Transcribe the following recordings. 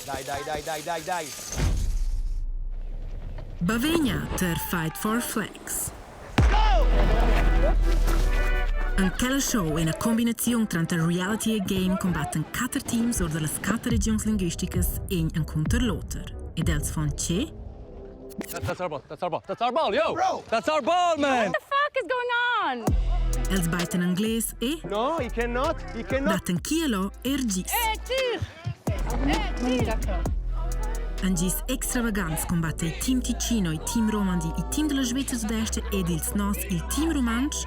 Dai, dai, dai, dai, dai, dai. Bavegna ter Fight for Flags. En quella show ina combinaziun tranter reality e game combattan quatter teams or da las quatter regiuns linguisticas in encunter l'oter. Ed els fan che? That's our ball. That's our ball. That's our ball, yo! Bro! That's our ball, man! What the fuck is going on? Els baitan anglais e No, he cannot. He cannot. dattan chi e er gis. Eh, tir! Eh, tir! En gis extravagants combatta il team Ticino, il team Romandi, il team della Svezia Sudeste ed ils nos, il team rumantsch,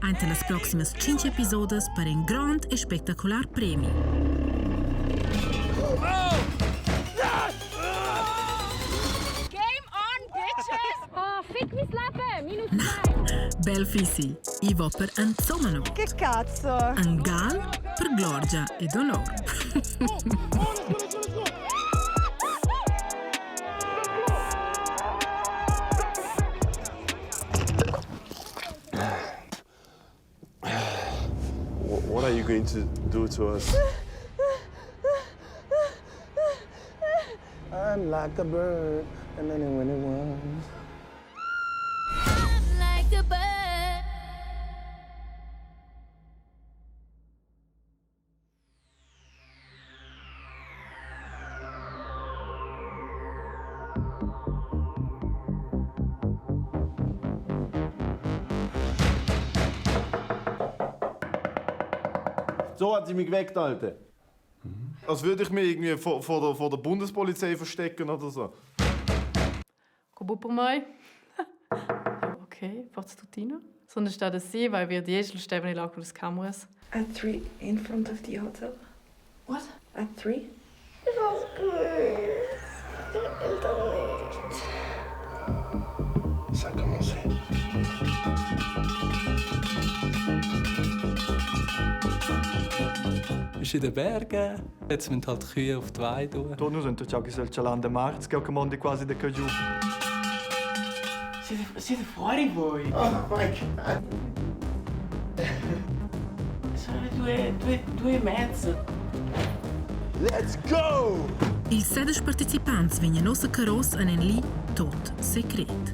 Ainten las proximas 5 episodas per in grond e spectacular premi. Game on, bitches! Oh, fick mis Lappe! Minus Na, bel fissi. I va per insomma no. Che cazzo? Ein gal per glorgia ed honor. What are you going to do to us? I'm like a bird, and then when it was. I'm like a bird. So hat sie mich geweckt, Alter. Als würde ich mich irgendwie vor, vor, der, vor der Bundespolizei verstecken oder so. Co bu per mei? Ok, forza tuttina. Sono stata sì, vai via diesel, stevano là con le cameras. At 3 in front of the hotel. What? At 3? Ça a commencé. Ist in den Bergen. Jetzt müssen halt die Kühe auf die Weide. Tu nu sento ciò che se il Cialan de Marz che comandi quasi de giù. Siete, siete fuori voi? Oh my god. Sono le due, due, due e mezzo. Let's go! Ils sedisch participants vegnan ossa caros en in li tot secret.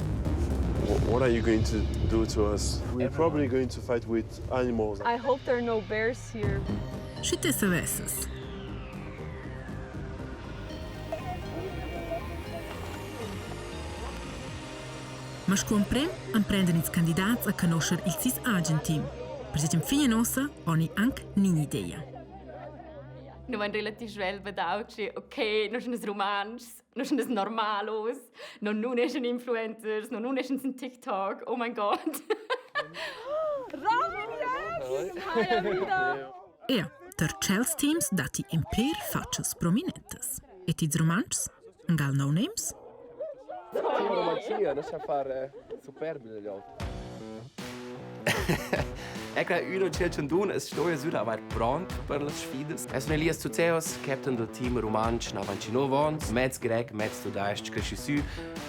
What are you going to do to us? We're probably going to fight with animals. I hope there are no bears here. Sche te savesses. Ma sco emprem emprendan ils candidats a conoscer il sis agen team. Per sec fin nossa oni anc nign idea. Nu van relativ schnell bedautschi, okay, nu sun es rumantschs, nu sun es normalos, non nun eschan influencers, non nun eschan sin TikTok, oh mein Gott. Robin, yes! Hi, Amida! Ea, tar tschels teams datti in per fatschas prominentas. Et ils rumantschs? Angal no names? Team Romancia, lascia fare superbi degli altri. Ecco, uno c'è chandun es sto sura avair pront per las sfidas. Es un Elias Zuzeos, captain del team rumantsch 99 ons, mezz grec, mezz tudais-ch, cresci sü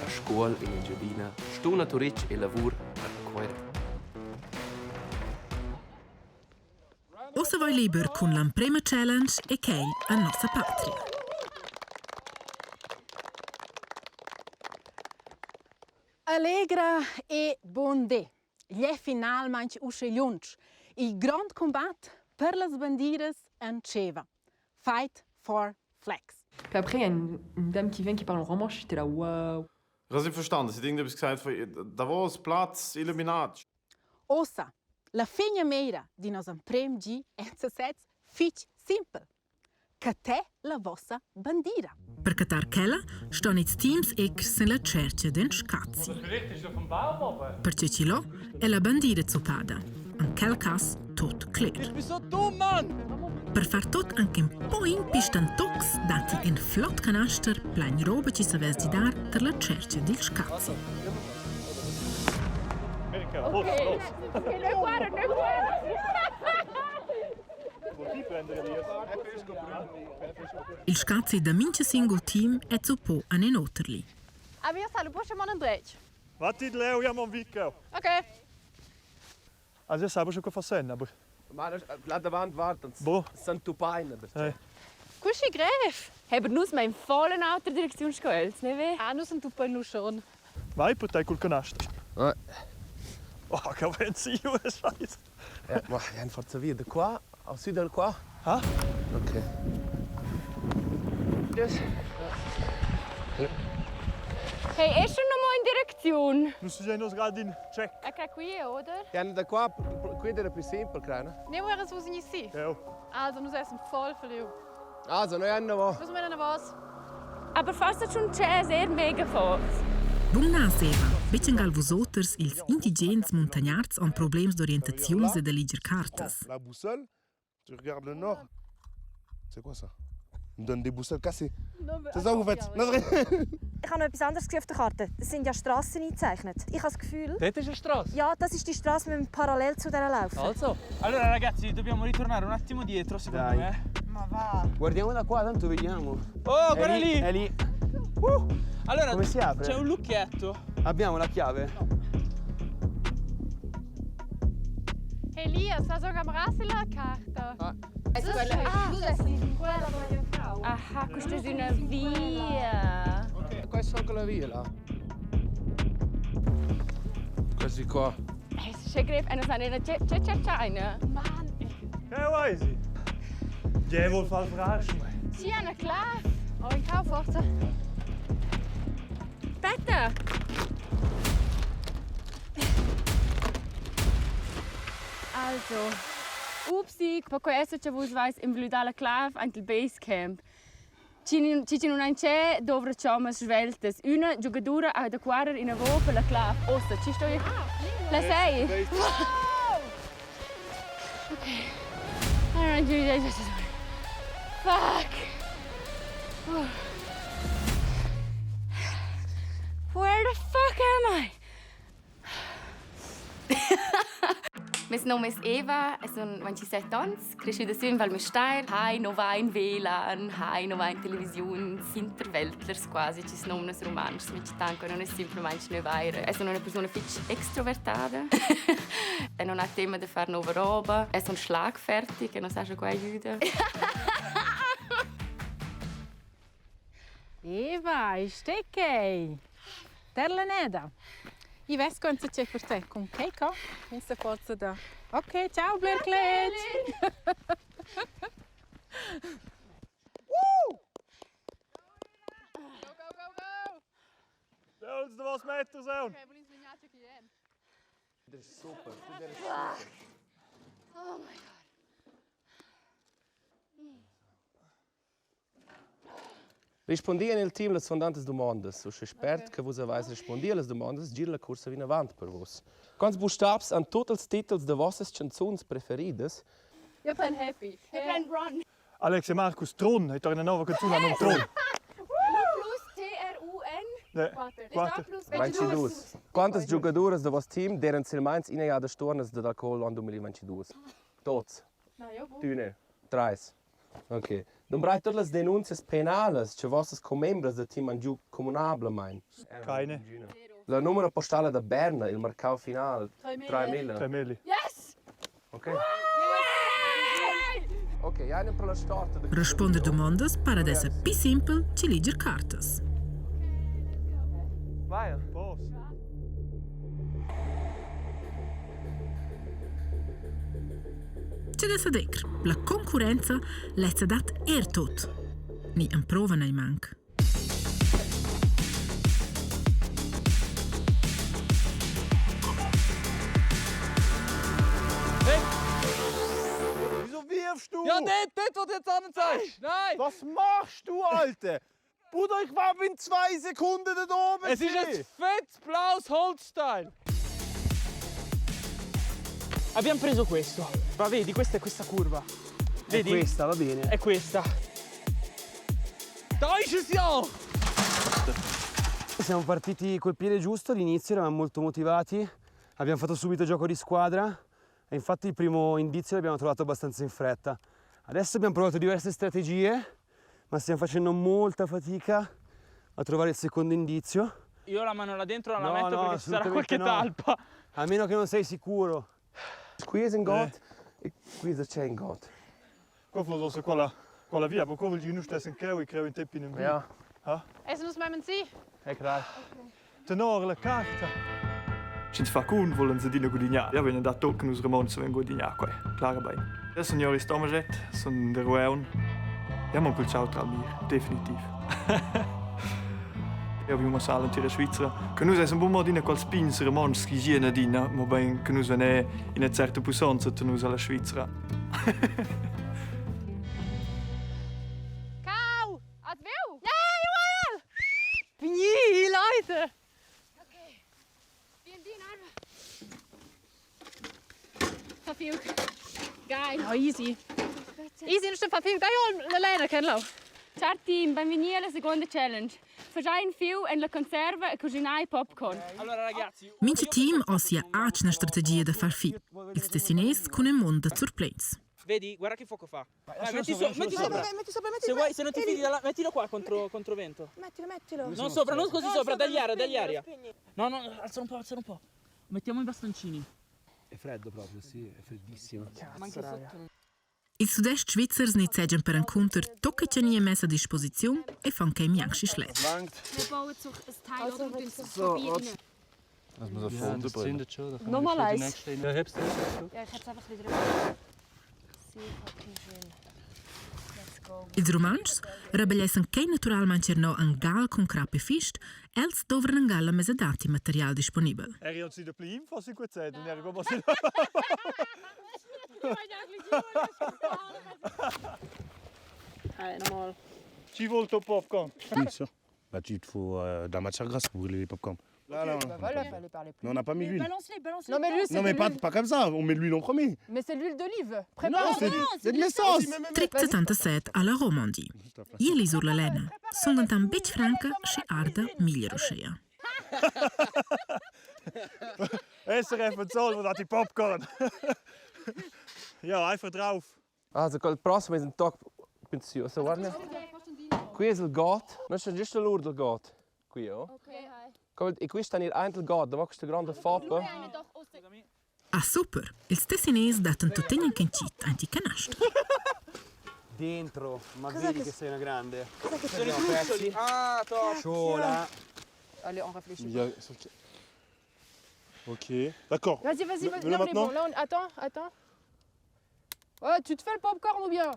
a Scuol in Engiadina, stun a Turitg e lavur a Cuera. Ossa voi liber cun l'emprema challenge e quei a nossa patria. Allegra e bondé. Gl'è finalmaing usche lunsch. Il grond cumbat per las bandieras entscheva. Fight for Flags. Puis après, il y a une, une dame qui vient qui parle en romanche, j'étais là, waouh. Ich habe nicht verstanden. Sie hat irgendetwas gesagt von Davos, Platz, Illuminati. Ossa, la fegna meira di nos emprem gi è sesez fitg simpel. Cattè la vossa bandira. Per cattar quella ston ils teams ex sin la tscherca d'in scazi. Perche chi lo è la bandira zuppada. En quel cass tot cler. Ich bin so dumm, Mann! Per far tot anche un po' in pistantocs datti in flott canaster plein roba chi savess gidar tar la tscherca dil scazi. Ok, ok, noi guarda, noi guarda. Il scazi da mincha singul team è zuppò an in oterli. Aber io salvo schon mal einen Warte, Leo, io am Vicco. Ok. Also io sapevo schon che fa senno, aber Ma là davanti, guarda, Boh. Santupaina. Hey. Questo è grev. Aber nus mein voll in altra Direktion sco els, ne ve? Ah, nus entuppain lu schon. Vai per te col canaster. Oh, che offensivo, Scheiße. Ja, ma jan forza via da qua, al sud del qua. Ah? Ok. Yes. Hey, è schon noch mal in Direktion? Nus facein grad in check. Okay, qui, oder? Jan da qua, qui era più semplice, credo. Ne era vus si. Ja. Also, nus essen voll verliu. Also, noi andiamo. Nus meinen was. Aber fast schon c'è sehr mega forte. Bun nas, Eva. Betg angal vusoters, ils indigens muntagnards han problems d'orientaziuns e da leger cartas. La boussole, tu regardes le nord. C'est quoi ça? On me donne des boussoles cassées. C'est ça que vous faites? Non, c'est vrai. Ich habe noch etwas anderes gesehen auf der Karte. Es sind ja Strassen eingezeichnet. Ich habe das Gefühl... Dort ist eine Straße. Ja, das ist die Straße, wir müssen parallel zu der laufen. Also. Allora ragazzi, dobbiamo ritornare un attimo dietro, secondo Dai. me. Ma va. Guardiamo da qua, tanto vediamo. Oh, È guarda lì, lì! È lì. Allora, Come si apre? c'è un lucchetto. Abbiamo la chiave? Hey Elias, also am la carta. Ah. Ah, Quella voglio frau. Aha, questa è una via. Ok, questa è anche la via là. Questi qua. Es ist ja grev, einer seiner c'è c'è c'è eine. Mann, ey. Che weiss ich? Je vuol far verarschen. Sì, Anna, klar. Oh, ich hau forza. Aspetta. Also, upsi, poco esso c'è vus vais in bludala clav ant il basecamp. Ci ci non c'è dovre chamas sveltes. Una giocatura ha da quarer in avo per la clav. Ossa, ci sto io. La sei. Ok. Allora, giù, giù, giù, giù. Fuck. Oh. Where the fuck am I? Mes nom es Eva, e sun 27 ans, cresciuta sü in Val Müstair. Hai no vain WLAN, hai no vain televisiun, Hinterwäldlers quasi, chi nomnas rumantschs, mincha tant non es simplamaing nö vaira. E sun una persuna fich extrovertada. e non ha tema da far nova roba. E sun schlagfertig e non sa scha quai aiüda. Eva, stecchei. Terla neda. I ves quanto c'è per te con Keiko. Questa forza da. Ok, ciao Blerklet. Go, go, go, go! Ja, uns was Meter sound. Okay, aber ins Vignaccio chi è. Das ist super. Das ist super. Oh my God. Rispondi nel team las suandantas dumondas. Usche spert che vus avais respondi las dumondas, gira la cursa vinavant per vus. Quants bustabs han tuot els titels da vossas chanzuns preferidas? Io plan happy. Io plan run. Alex e Marcus Tron, hai una nuova canzone non Tron. Plus T-R-U-N. Ne, Quatter. quatter. Plus 22. Quantas giocaduras da voss team deran silmeins ina jada stuornas dad alcohol l'on 2022? Tots. No, io bu. Tüne. Treis. Ok. Dumbrai tuot las denunzias penalas che vossas commembras da team han giu communablamaing. Keine. La numero postala da Berna, il marcau final. 3000. 3000. 3000. Yes! Ok. Ok, ja, per la storta. da- Responder domondas para d'esser pi simpel che leger cartas. Vai. Boss. C'è da sader, la concorrenza lezza dat er tot. Ni emprova nei manc. Wieso wirfst du? Ja, dort, dort, wo du jetzt anzeigst. Nein! Was machst du, Alter? Bruder, ich war in 2 Sekunden da oben. Es ist ein fettes blaues Holzteil. Abbiamo preso questo. Ma vedi, questa è questa curva. Vedi? È questa, va bene. È questa. Da ist es ja! Siamo partiti col piede giusto all'inizio, eravamo molto motivati, abbiamo fatto subito gioco di squadra e infatti il primo indizio l'abbiamo trovato abbastanza in fretta. Adesso abbiamo provato diverse strategie, ma stiamo facendo molta fatica a trovare il secondo indizio. Io la mano là dentro non la No, metto no, perché ci sarà assolutamente qualche no. talpa. A meno che non sei sicuro. Qui è in God e qui c'è in God. Qua forse quella. Quella via, ma co vuol dir nus stessen cheu e creu in temp in vi. Ja. Ha? Es nus memmen si? E crai. Tenor la carta. Sch'ins fa cun, volan se adina gudignar. Ja vegnan da tot che nus romontschs savein gudignar quei, clara bein. Ja sun Joris Tomaschett, sun da Rueun. Ja mon cul tgau tra mir, definitiv. Eu vi muossà l'entira Svizra che nus essan buca mo adina quels pigns romontschs chi gian adina, mobein che nus vein ina certa pussonza nus alla Svizra. Cau! As viu? Ja, Joel! Vegni, Leute! Okay. Bien, bien, Arve. Fa fiug. Geil. Oh, easy. Easy, non fa fiug. Dai, la Lena, che lau. Ciao team, benvenuti alla seconda challenge. Fagiai in fiu en la conserva e cuginai popcorn. Allora ragazzi, Mincha team ha sia atgna strategia da far fi. Ils Tessinès cun in mund da surpleins. Vedi, guarda che fuoco fa. Vai, metti, so, metti sopra. Metti sopra, metti Se vuoi, se non ti fidi dalla, mettilo qua contro, contro vento. Mettilo, mettilo. Non sopra, non così sopra, dagli aria, dagli aria. No, no, alzalo un po', alzalo un po'. Mettiamo i bastoncini. È freddo proprio, sì, è freddissimo. Ma anche sotto. Ils Sudest Svizzers nizzegian perencunter tocca che nia messa a disposiziun e fan quei mianc schi schlet. Wir bauen sich ein Teil oder und probieren. Das muss auf ja, das zündet schon. Da Nochmal eins. Ja, hebst du. Ja, ich hätte es einfach ein bisschen drüber. Sehr fucking schön. Let's go. Ils Rumantschs rebellessan quei naturalmein er no angal cun crap e fist, els dovran angal la mesadad di material disponibel. Eri uns wieder pli info su quel zettel, eri come se Allez, nochmal. Ci vuole ton popcorn. Bien sûr. Bah, tu te faut de la matière grasse pour brûler les popcorn. Là, là, Bah voilà, fallait parler plus. Mais on n'a pas mis l'huile. Balance-les, balance-les. Non mais lui, c'est Non, mais de pas, l'huile. pas comme ça, on met l'huile en premier. Mais c'est l'huile d'olive. Non, Prépare. c'est c'est de l'essence. Trip 77 alla Romandie. Ieli sur la lena, sun dentant betg franca sche arda meglier uscheia. SRF und Zoll, wo hat die Popcorn? ja, einfach drauf. Also, il prossimo è un toc pensiero. So, guarda. Qui è il got. Non c'è giusto l'ur del got. Qui, oh. Okay. E qui sta il ein del got, da questo grande foppa. Ah super, ils Tessinès dattan tuttina in cheat anticanast. Dentro, ma Cos'è vedi che- che sei una grande. Cos'è che Sono i Prendiamo truccioli. pezzi. Ah, top. Ciola. Allez, on réfléchit. Il y a- Ok, d'accord. Vas-y, vas-y, vas-y. Mets-le Là, on est maintenant bon. Là, on... Attends, attends. Ouais, tu te fais le popcorn ou bien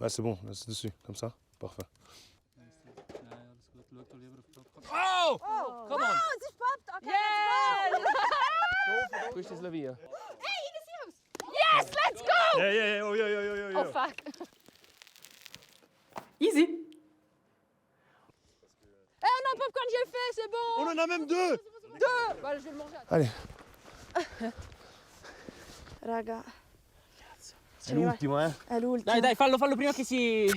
Ouais, c'est bon, là, c'est dessus, comme ça. Parfait. Oh! Come on! Yeah Questa è la via. Yes, let's go! Yeah, yeah, yeah, oh, yeah, yeah, yeah, yeah. Oh fuck. Easy. Eh, on a un popcorn, j'ai fait, c'est bon. On en a même deux Deux Bah, je vais le manger. Allez. Raga. È l'ultimo, eh. È l'ultimo. Dai, dai, fallo, fallo prima che si.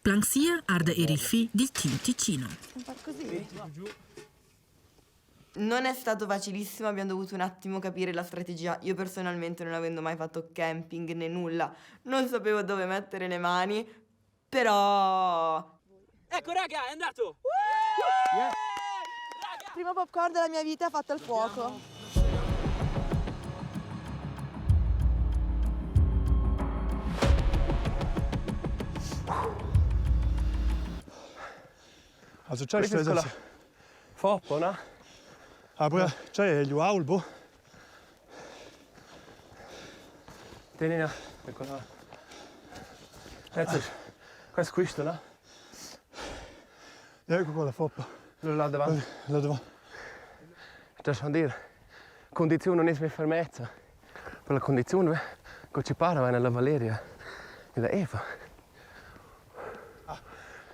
Plansia arda er il fi dil team Ticino. Così. Non è stato facilissimo, abbiamo dovuto un attimo capire la strategia. Io personalmente non avendo mai fatto camping né nulla, non sapevo dove mettere le mani, però Ecco, raga, è andato. Primo popcorn della mia vita fatto al fuoco. Also, c'è Questa è quella foppa, no? Aber c'è gli albo. Tieni, no. Eccola. Adesso, questo è questo, no? Ja, ecco qua la foppa. Là davanti. Là davanti. Das schon dir. Condizione non è mehr fermezza. Per la condizione, che ci pare, va la Valeria e la Eva.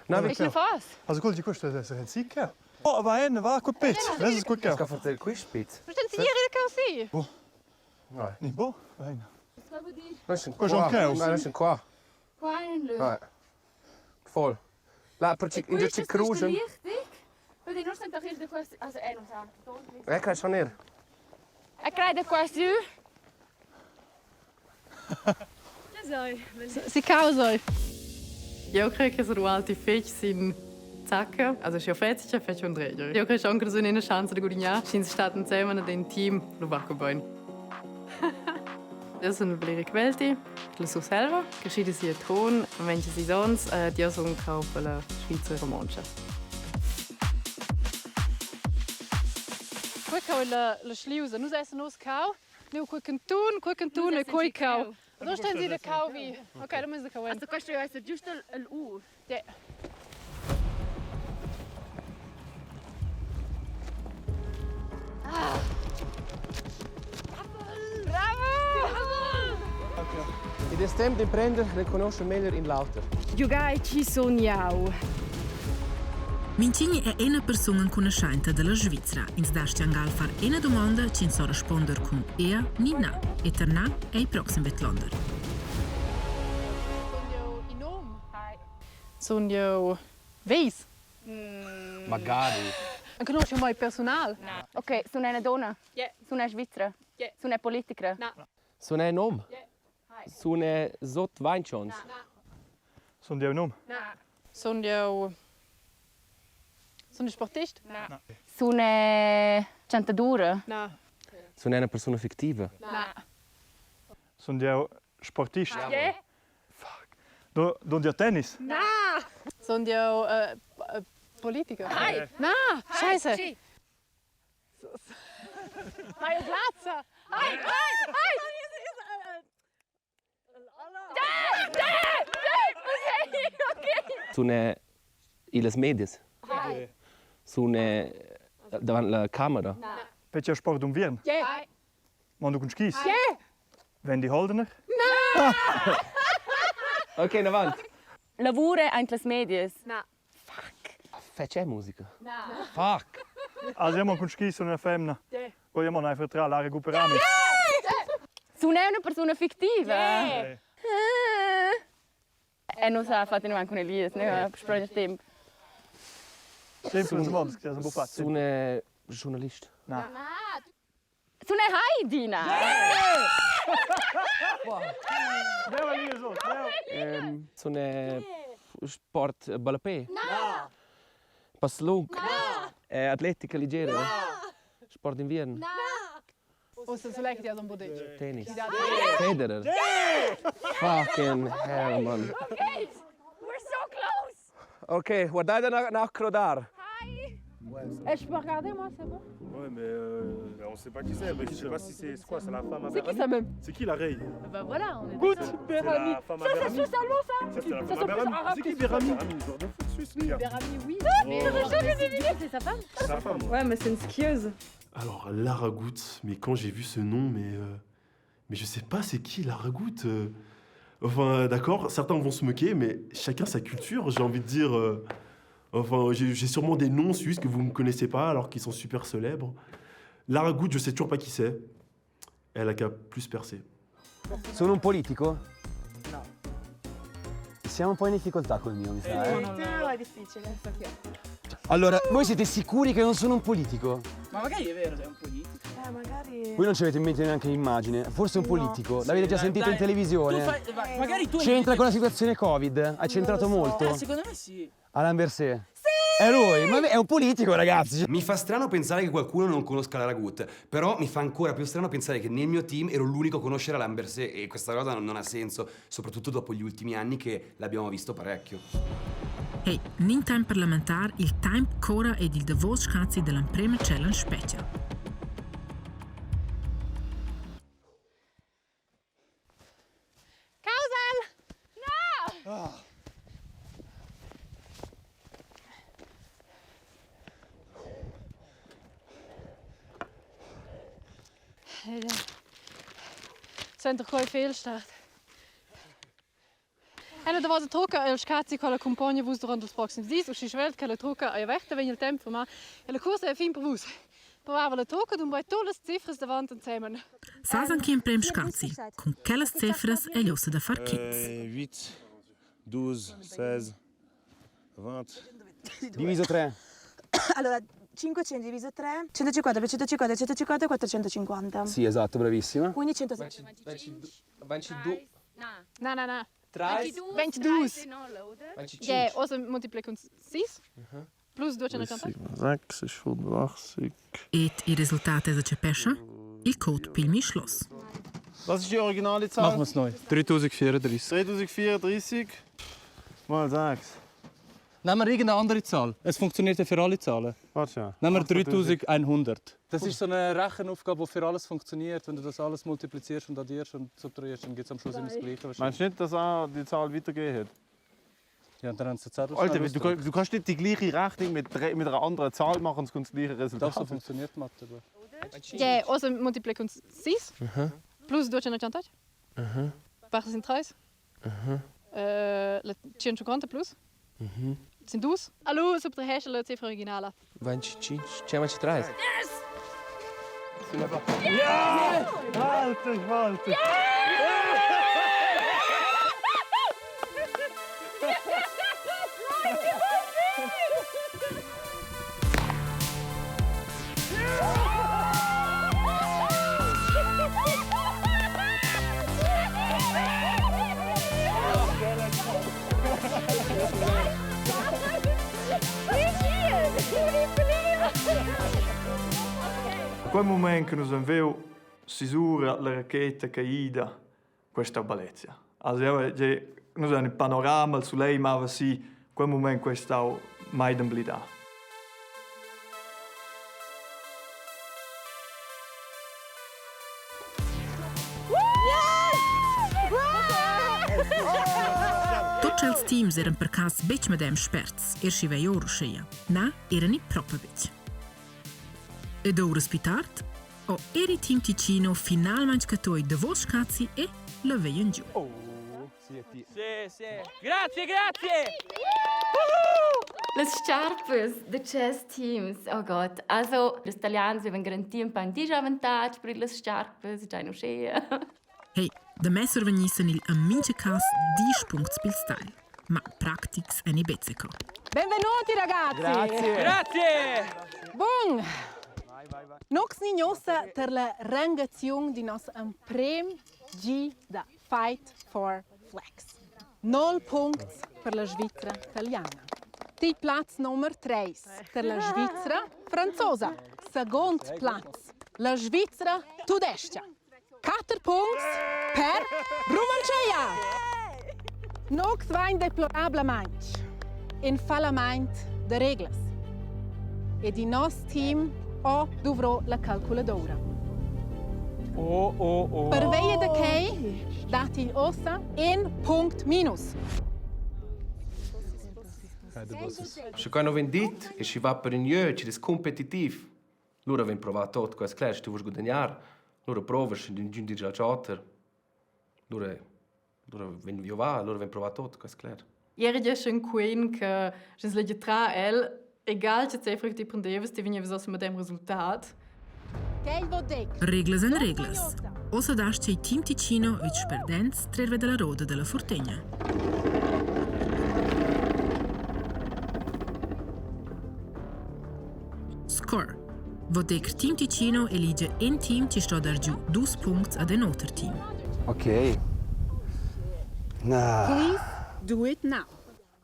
No, Ist noch was? Also, guck, questo deve essere il sicco. Oh, va in, va quel pezzo. Adesso è quel Ska che. fare questo spitz. Du stellst ihre così. Boh. No. Ni boh, va in. Noi siamo Qua qua. c'è un caos. No, noi siamo qua. Qua in Löw. Vai. Voll. La, perché in ci cruisen. Richtig. Weil nur sind doch hier quasi, also non so. Ecco, schon er. E credo quasi. Si causa. Eu creio che sono alti fetch sin zacca. Also sche fetch, fetch und regel. Eu creio anche so una chance de guadagnare. Sin staten zusammen den Team, lo va bene. Io sun Valeria Quelti, la Surselva, crescida si a Trun, a 26 ons, ed io sun cau per la Svizra romontscha. Quei cau è la, la schliusa. Nus essen nos cau. Neu quei cantun, quei cantun e quei cau. Dove stai di da cau vi? Ok, da mezzo cau. Also questo deve essere giusto il U. Yeah. Ah. Bravo! Id es temp d'imprender da cugnuoscher meglier in l'auter. Giugai chi sun jau. Mintgin è ina persuna enconuschenta da la Svizra. Ins dastga angal far ina dumonda ch'ins sa responder cun ea ni na. E ternà è il proxim Vetlander. Sun jeu veis? Magari. Enconosci mai personal? Ok, sun una donna? Yeah. Sun una svizzera? Yeah. Sun una politica? Na. Sun un hom? Sun sot 20 ons? Sun jeu num? Na. Sun jeu Sun sportist? Na. Sun chantadura? Na. Sun una persuna fictiva? Na. Sun jeu sportist? Yeah. Fuck. Do, dun jeu tennis? Na. Sun jeu uh, politiker? Hi. Na, Scheiße. Mario Glazer. Hi, hi, hi. Sun illas medias? Sun davant la camera? Fetsch jeu sport d'unviern? Yeah. Mondo cun skis? Yeah. Wendy Holdener? Na! Ok, in avant. Lavura aint las medias? Na. Fuck. Fetsch è musica? Na. Fuck. Also io con skis sono una femmina. Yeah. Vogliamo einfach tra la recuperami. Sun è una persona fictiva? Yeah. E non sa fate neanche un Elias, ne? Sprecher tempo. Sempre domande, che sono fatte. Sun giornalist. Na. Sun è Heidi, na? Ehm, sun sport ballapè? Na. Passlung? Na. Eh, atletica leggera? Na. Sport d'inviern? Na. Ussa sulegl ti un budetg. Tennis. Federer. Fucking hell, man. Okay, we're so close. Ok, guardai da na crodar. Eh, je peux regarder moi, c'est bon Ouais, mais euh, on sait pas qui c'est. Mais je sais pas si c'est c'est quoi, c'est la femme à C'est qui Berami ça même C'est qui la Rey Bah voilà, on est Gut, C'est Berami. la femme à Ça, c'est Berami. suisse allemand ça Ça, c'est la Ça femme à sent plus Berami. arabe C'est que qui suisse Berami allemand. Berami, joueur de foot suisse, les gars. Berami, oui. Mais c'est sa femme Sa femme. Ouais, mais c'est une skieuse. Alors, Lara Gut, mais quand j'ai vu ce nom, mais, euh, mais je sais pas c'est qui Lara Gut. euh. Enfin, d'accord, certains vont se moquer, mais chacun sa culture, j'ai envie de dire. euh, Enfin, j'ai j'ai sûrement des noms suisses que vous ne connaissez pas alors qu'ils sont super célèbres. Lara Gut, je sais toujours pas qui c'est. Elle a qu'à plus percer. Sono un politico? No. Siamo un po' in difficoltà col mio, mi sa. Eh. No, è difficile. Allora, voi siete sicuri che non sono un politico? Ma magari è vero, sei un politico. Eh, magari. Voi non ci avete in mente neanche l'immagine. Forse è un politico. L'avete già Dai, sentito dai. in televisione? Tu fai, vai, magari tu C'entra con la situazione Covid? Ha c'entrato lo so. molto? Eh, secondo me sì. Alain Berset? Sì! È lui, ma è un politico, ragazzi. Mi fa strano pensare che qualcuno non conosca la Ragut, però mi fa ancora più strano pensare che nel mio team ero l'unico a conoscere Alain Berset e questa cosa non, non ha senso, soprattutto dopo gli ultimi anni che l'abbiamo visto parecchio. Hey, nin temp per lamentar, il temp cora ed il davos scazi dell'emprema challenge spetga. Causal! No! Sento quei fehlstart. Ella davosa trucca è il scazi con la compagna vus durante ils proxims dis, uschi svelt che la trucca è averta vegn il tempo ma e la cursa è fin per vus. Provava la trucca dumbrei tutte le cifras davanti insemen. Sas anche emprem scazi, con quellas cifras è l'ossa da far quints. Euh, 8, 12, 16, 20. Diviso 3. Allora, 500 diviso 3, 150 per 150, 150 450. Sì, esatto, bravissima. Quindi 175. 22. Na, na, na. 3. 22. 25. Yeah, also multiplico 6 plus 280. 6, 85. Ed il resultat es a Cepescha? Il code pil mi schloss. Was ist die originale Zahl? Machen wir es neu. 3034. 3034 mal 6. Nehmen wir irgendeine andere Zahl. Es funktioniert ja für alle Zahlen. Warte. Nehmen wir 3100. Das ist so eine Rechenaufgabe, die für alles funktioniert. Wenn du das alles multiplizierst und addierst und subtrahierst, dann gibt es am Schluss immer das Gleiche. wahrscheinlich. Meinst du nicht, dass auch die Zahl weitergegeben hat? Ja, und dann haben sie den Zettel Alter, schnell du, ausgedruckt. du kannst nicht die gleiche Rechnung mit, drei- mit einer anderen Zahl machen und es kommt das gleiche Resultat. Doch, so funktioniert Mathe. aber. Yeah, also multiplica con 6 Mhm. plus 288. Mhm. Parti sind 3. Mhm. La 150 plus Mhm. sind 2. Allora subtrahesce la cifra originale. 25, 53. Yes! Ja! Alter Falter! In quel momento che nos veu sisura la racheta caída, questa balezia. Also ja, je, nos un panorama, il soleil mava si, quel moment questa mai d'amblidà. Tot tschels teams eran per cas betg medem sperts, er schi vei or uscheia. Na, eran i propa betg. Ed ouras pi tard ho er il team Ticino finalmaing cattò il davos scazi e la veian giu. Sì, sì. Grazie, grazie! Las scarpas da chess teams, oh Gott. Also, ils italians avevan garantì un pa in disavantatg per las scarpas, già in uschea. Hey, da me survegnissen il a mincha cas 10 puncts pil style. Ma practics èn i bezzeco. Benvenuti ragazzi! Grazie. Grazie! Bun! Nox nignosa ter la rangaziun di nos emprem gi da Fight for Flags. 0 puncts per la Svizra italiana. Ti plaz nummer 3 per la Svizra franzosa. Second plaz la Svizra tudesca. 4 puncts per Rumantscheia. Nox vain deplorablamaing in fallamaint da reglas. Ed in nos team ho duvro la calculadora. Oh, oh, oh. Perveia da quai dat igl ossa in punct minus. Sche quai nu vegn dit e schi va per ün jö chi'd es cumpetitiv, lura vegn provà tuot quai es cler, sche tu voust gudagnar, lura provas ed üngün disch alch oter. Lura lura vegn giovà, lura vegn provà tuot, quai es cler. Ieri gest ün quen che sch'ins legia tra el, egal che cifra che ti prendevas, ti vegnevas al medem resultat. Reglas en reglas. Ossa dastga il Team Ticino vid sperdents trer ve dalla roda dalla Furtegna. Score. Vodec Team Ticino elegia in team che sto dar giu dus puncts ad in oter team. Ok. Ah. Please do it now.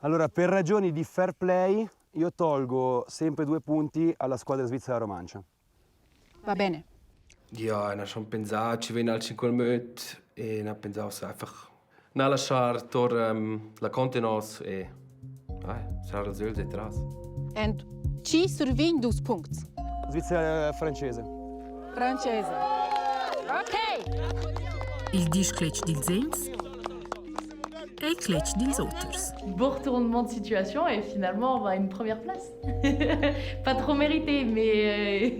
Allora, per ragioni di fair play, io tolgo sempre due punti alla squadra svizzera romancia. Va bene. Ja, ich habe schon pensat, ci vegn alch in quel möd e n'ha pensau se einfach na laschar tor ähm, la contenos e ai, sarà els öls e tras. And chi survegn dus puncts? Svizzera francese. Francese. Ok. Il discletg dils ins e il cletg dils auters. Beau retournement de situation et finalement on va à une première place. Pas trop mérité, mais,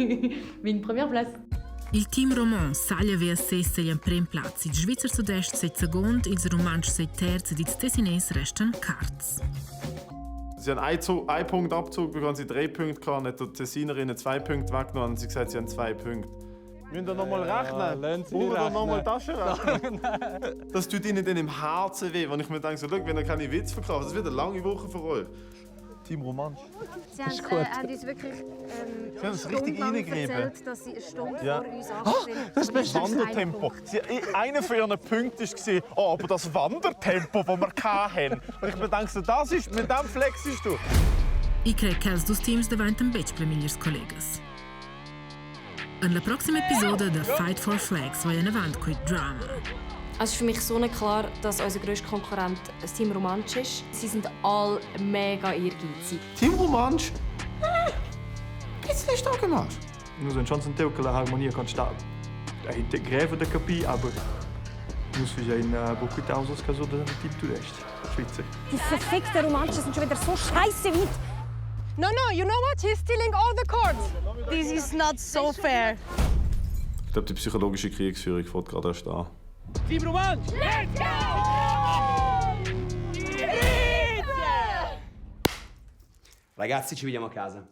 mais une première place. Il team romand saglia via ses segl emprem plaz. Ils Svizzers tudestgs sei second, ils Rumantschs sei terz ed ils Tessinès restan quarts. Sie haben einen, Zug, einen Punkt Abzug bekommen, sie drei Punkte gehabt, hat der Tessinerinnen zwei Punkte weggenommen und sie gesagt, sie haben zwei Punkte. Müssen wir noch mal rechnen? Ja, lassen Sie Brauchen wir noch mal rechnen. Taschenrechner? Das tut ihnen dann im Herzen weh, wenn ich mir denke, so, schau, wenn ihr keine Witz verkauft, das wird eine lange Woche für euch. Team Romansch. Sie haben, Ist gut. haben uns wirklich Sie haben es richtig stundenlang reingegeben. erzählt, dass sie eine Stunde Ja. vor uns Ah, angekommen sind. das ist Und das es ist ein Wandertempo. Punkt. Sie, einer von ihren Punkten war, oh, aber das Wandertempo, das wir hatten. Und ich mir denke, so, das ist, mit dem flexest du. I crei ch'els dus teams davantan betg pli migliers collegas. En la proxima episoda da Fight for Flags vai enavant quei drama. Es ist für mich so klar, dass unser grösster Konkurrent das Team Rumantsch ist. Sie sind alle mega ehrgeizig. Team Rumantsch? Bisschen stark gemacht. Nus vein schon sentiu che la harmonia constat. Ei greva da capir, aber nus fagein buc quitaus als caso da Team Tudestg Svizzer. Die verfickten Romanchen sind schon wieder so scheiße weit. No, no, you know what? He's stealing all the cards. This is not so fair. Ich glaube, die psychologische Kriegsführung fängt gerade erst an. Team Rumantsch! Let's go! Ragazzi, ci vediamo a casa.